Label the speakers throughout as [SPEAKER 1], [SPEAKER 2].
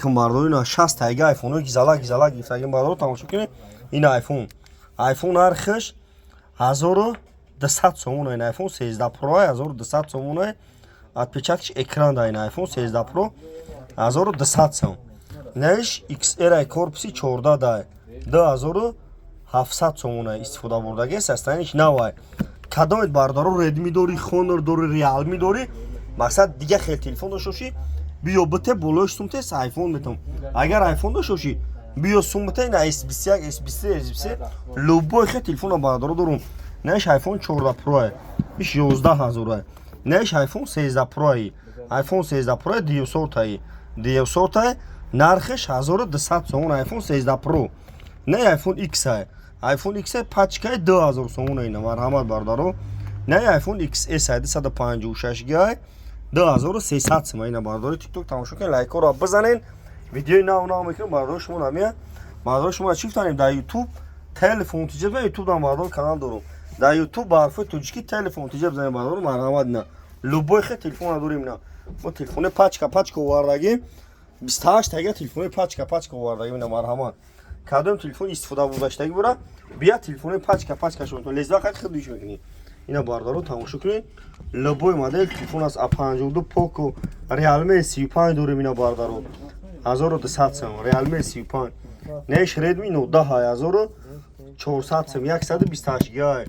[SPEAKER 1] Алейкум, бародаро. Ина 60 тайга айфонҳои гизала гизала гирифтагим, бародаро, тамошо кунед. Ин айфон, айфон нархаш 1200 сомон. Ин айфон 13 Про 1200 сомон. Отпечаток экран да. Ин айфон 13 Про 1200 сом. Неш XR корпуси 14 да, 2700 сомон. Истифода бурдаги, состояние ш навай. Кадомет, бародаро, Redmi дори, Honor дори, Realme дори, мақсад, дига хел телефон дошта бошӣ, биё бите, болош сум тес, айфон метам. Агар айфон дошта бошӣ, биё, сум бите. Ина S21, S23, S23, любой хел телефона, бародаро, дорум. Неш айфон 14 Pro, иш 11 000. Неш айфон 13 Pro, айфон 13 Pro диюсортаи, диюсортаи, нархеш 1200 сомон, айфон 13 Pro. Не айфон X, айфон X пачкаи 2000 сомон. Ина, марҳамат, бародаро. Не айфон XS 256 гай, 2300 сом. Ина, бародари ТикТок, тамошо кунед, лайкҳоро бизанен. Видеои нав нав мекунем, бародаро. Шумо намия, бародаро, шумо чӣ гуфтанем? Дар Ютуб телефон тиҷа, Ютуб дам, бародаро, канал дорум дар Ютуб, ба ҳарфои тоҷикӣ телефон тиҷа бизанем, бародаро, марҳамат. Ина любой хел телефон дорем. Ина мо телефони пачка пачка овардагим, 28 тага телефони пачка пачка овардагим. Ина, марҳамат, кадом телефон истифода бурдаштагӣ бора, бия, телефони пачка пачка шумо лезва қад хидиш мекунӣ. Ина, бародаро, тамошо кунед, любой модель телефон аст. А52, Поко, Realme 35 дорем. Ина, бародаро, 1200 сом Realme 35. Неш Redmi Note 10, 1400 сом, 128 гай.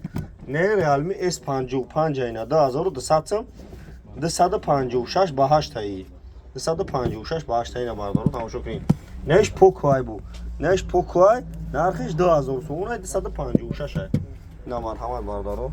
[SPEAKER 1] Не Realme S55, ина 2200 сом, 256 ба 8 таи, 256 ба 8 таи. Ина, бародаро, тамошо кунед. Неш Поко ай бу, неш Поко ай, нархиш 2000 сомон, 256 ай. Ина, марҳамат, бародаро.